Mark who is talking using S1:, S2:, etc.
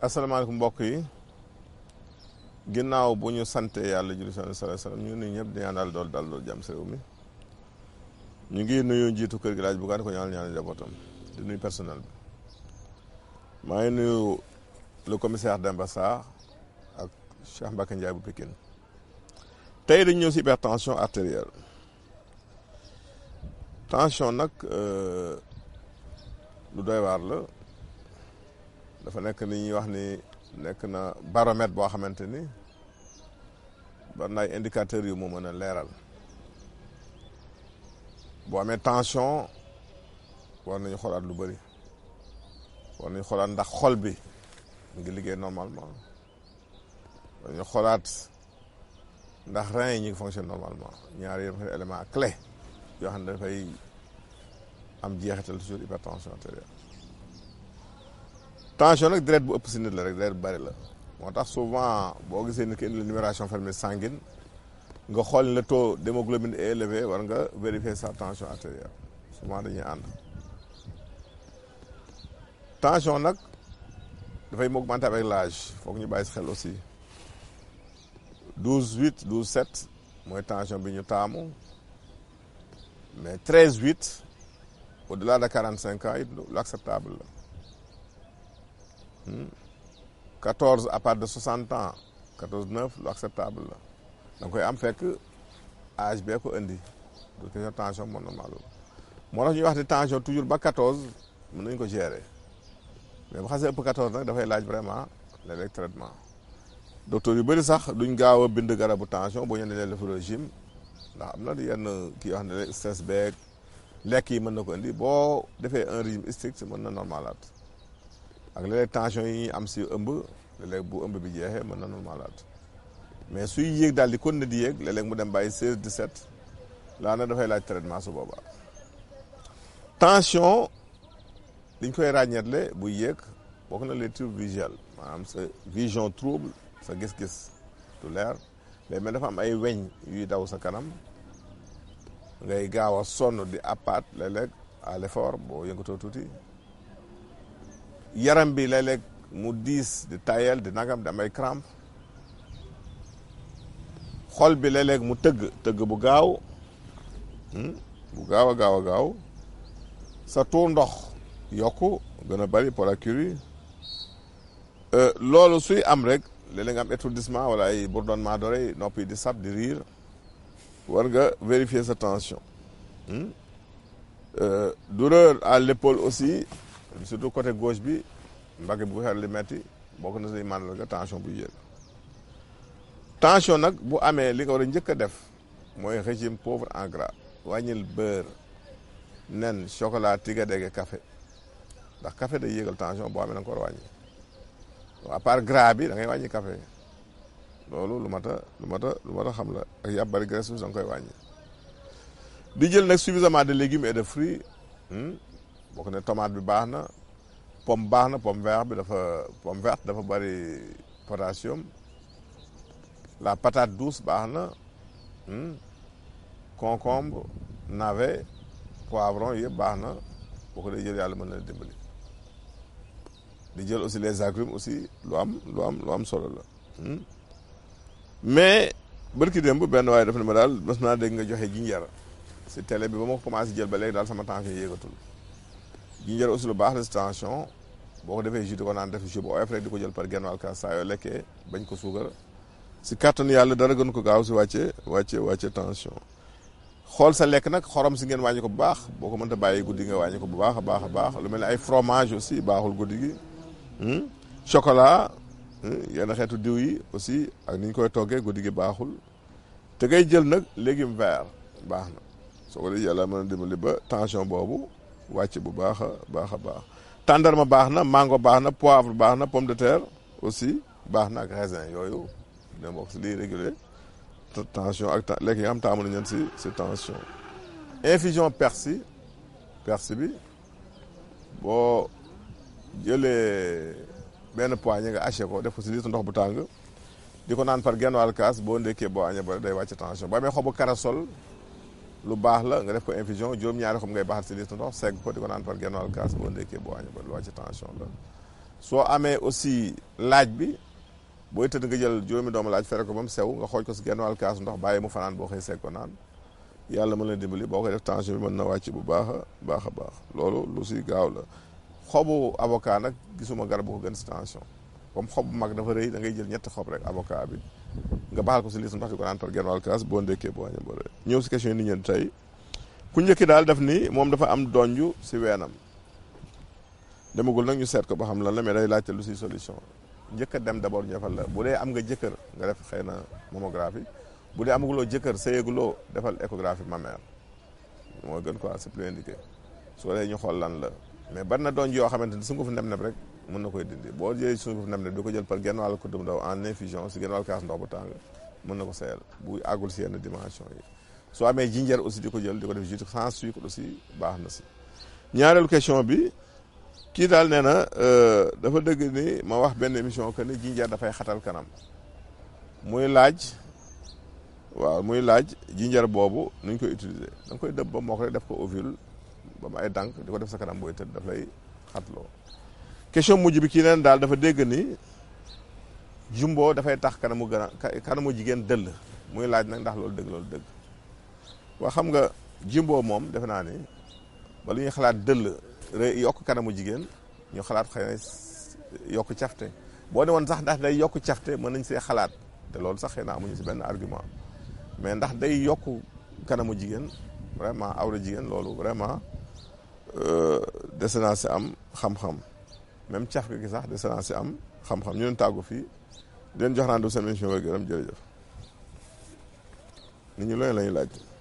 S1: asalaamaaleykum mbokk yi ginnaaw bu ñu sante yàlla julli sallallahu alayhi wasallam ñu nuyu ñëpp di ñaanal dool jàmm si réew mi ñu ngi nuyu njiitu kër gi laaj bu gaan ko ñaanal njabootam di nuyu personnel bi maa ngi nuyu le commissaire Demba Sarr ak Cheikh Mbacke Ndiaye bu Pikine tey dañu ñëw si hypertension artérielle tension nag lu doy waar la dafa nekk ni ñuy wax ni nekk na baromètre boo xamante ni bari na ay indicateurs yu mu mën a leeral boo amee tension war nañu xoolaat lu bëri war nañu xoolaat ndax xol bi mu ngi liggéey normalement war nañu xoolaat ndax rein yi ñu ngi fonctionne normalement ñaari yëpp élément clé yoo xam ne dafay am jeexital sur hypertension artérielle tension nag deret bu ëpp si nit la rek deret bu bëri la moo tax souvent boo gisee nit ki indi la numération fermée sanguine nga xool le taux d'hémoglobine est élevé war nga vérifier sa tension artérielle souvent dañuy ànd tension nag dafay augmenter avec l'âge foog ñu bàyyi si xel aussi 12/8 12/7 mooy tension bi ñu taamu mais 13/8 au-delà de 45 ans it lu acceptable la 14 à partir de 60 ans 14/9 lu acceptable la da nga koy am fekk âge bee ko indi du question tension moo normal moo tax ñuy wax ne tension toujours ba 14 mën nañu ko gérer mais bu xasee ëpp 14 nag dafay laaj vraiment léeg-léeg traitement docteur yu bëri sax duñ gaaw a bind garabu tension boo ñu nee def régime ndax am na yenn kii yoo xam ne stress beeg lekk yi mën na ko indi boo defee un régime strict mën na normalaat ak léeg-léeg tension yi ñuy am si ëmb léeg-léeg bu ëmb bi jeexee mën na normalaat mais suy yéeg daal di continuer di yéeg léeg-léeg mu dem bàyyi 16 17 laa na dafay laaj traitement su boobaa tension liñ koy ràññeetle buy yéeg bokk na les troubles visuels maanaam sa vision trouble sa gis-gis du leer mais dafa am ay weñ yuy daw sa kanam ngay gaaw a sonn di appaat léeg-léeg à l'effort boo yëngatoo tuuti yaram bi léeg-léeg mu diis di tayel di nagam di am ay crampe xol bi léeg-léeg mu tëgg bu gaaw a gaaw sa tuur ndox yokku gën a bari polyurie loolu suy am rek léeg-léeg nga am étourdissement wala ay bourdonnement d'oreille nopp yi di sab di riir war nga vérifier sa tension douleur à l'épaule aussi surtout côté gauche bi mbagg bu xel li metti bokk na say màndarga tension bu yéeg tension nag bu amee li nga war a njëkk a def mooy régime pauvre en gras wàññil beurre nen chocolat tiga dege café ndax café day yéegal tension boo amee na nga ko war a wàññi à part gras bi da ngay wàññi café loolu lu mat a xam la ak yàpp bari graisse da nga koy wàññi di jël nag suffisamment de légumes et de fruits bokk ne tomate bi baax na pomme baax na pomme verte dafa bari potassium la patate douce baax na concombre navet poivron yëpp baax na boo ko dee jël yàlla mën na dimbali di jël aussi les agrumes aussi lu am solo la mais bërki démb benn waaye daf ne ma daal mas naa dégg nga joxe jinjeer si télé bi ba ma ko commencé jël ba léegi daal sama tension yéegatul jinjeer aussi lu baax la si tension boo ko defee jus di ko naan def jus bu oyof rek di ko jël par genn wàll kaas saa yoo lekkee bañ ko suukar si kàttanu yàlla dara gën ko gaaw si wàcce tension xool sa lekk nag xorom si ngeen wàññi ko bu baax boo ko mënta bàyyi guddi nga wàññi ko bu baax a baax lu mel ne ay fromage aussi baaxul guddi gi chocolat yenn xeetu diw yi aussi ak ni ñu koy toggee guddi gi baaxul te ngay jël nag légume vert baax na soo ko dee yàlla mën a dimbali ba tension boobu wàcc bu baax a baax tàndarma baax na mango baax na poivre baax na pomme de terre aussi baax na ak raisin yooyu dina bokk si liy réguler tension ak lekk yi nga xam taamu nañu si tension infusion persil bi boo jëlee benn poignée nga haché ko def ko si litre ndox bu tàng di ko naan par genn wàll kaas boo ndekkee boo añee ba day wàcc tension boo amee xobu corossol lu baax la nga def ko infusion juróom-ñaari xob ngay baaxal si litre ndox segg ko di ko naan par genn wàll kaas boo ndekkee boo añee ba lu wàcc tension la soo amee aussi laaj bi booy tëdd nga jël juróomi doomu laaj fere ko ba mu sew nga xooj ko si genn wàll kaasu ndox bàyyi mu fanaan boo xëy seeg ko naan yàlla mën la dimbali boo koy def tension bi mën na wàcc bu baax a baax loolu lu si gaaw la. xobu avocat nag gisuma garab bu ko gën si tension comme xob bu mag dafa rëy da ngay jël ñetti xob rek avocat bi nga baxal ko si liis ndox di ko naan par genn wàll kaas boo ndékkee boo añee boo rek ñëw si question yi nit ñeen tey ku njëkki daal def ni moom dafa am donju si weenam demagul nag ñu seet ko ba xam lan la mais day laajte lu si solution njëkk a dem d'abord ñu defal la bu dee am nga jëkkër nga def xëy na mammographie bu dee amaguloo jëkkër sëyeguloo defal échographie mammaire moo gën quoi c'est plus indiqué soo dee ñu xool lan la mais bari na donj yoo xamante ni sunguf neb-neb rek mën na koy dindi boo jëlee sunguf neb-neb di ko jël par genn wàll kuddum ndaw en infusion si genn wàll kaas ndox bu tàng mën na ko seyal bu àggul si yenn dimension yi soo amee jinjeer aussi di ko jël di ko def jus sans sucre aussi baax na si. ñaareelu question bi kii daal nee na dafa dëgg ni ma wax benn émission que ni jinjeer dafay xatal kanam muy laaj jinjeer boobu nuñ koy utiliser da nga koy dëbb ba moo ko def ko ovule ba mu ay dànk di ko def sa kanam booy tëdd daf lay xatloo. question mujj bi kii neen daal dafa dégg ni jumbo dafay tax kanamu jigéen dëll muy laaj nag ndax loolu dëgg waa xam nga jumbo moom defe naa ni wala ñuy xalaat dëll yokk kanamu jigéen ñu xalaat xëy na yokk cafte boo ne woon sax ndax day yokk cafte mën nañ see xalaat te loolu sax xëy na amuñu si benn argument mais ndax day yokk kanamu jigéen vraiment awra jigéen loolu vraiment dese naa si am xam-xam même caf gi sax dese naa si am xam-xam ñu leen tàggu fii di leen jox rendez-vous seen émission wér-gu-yaram jërëjëf nit ñi looy la ñuy laaj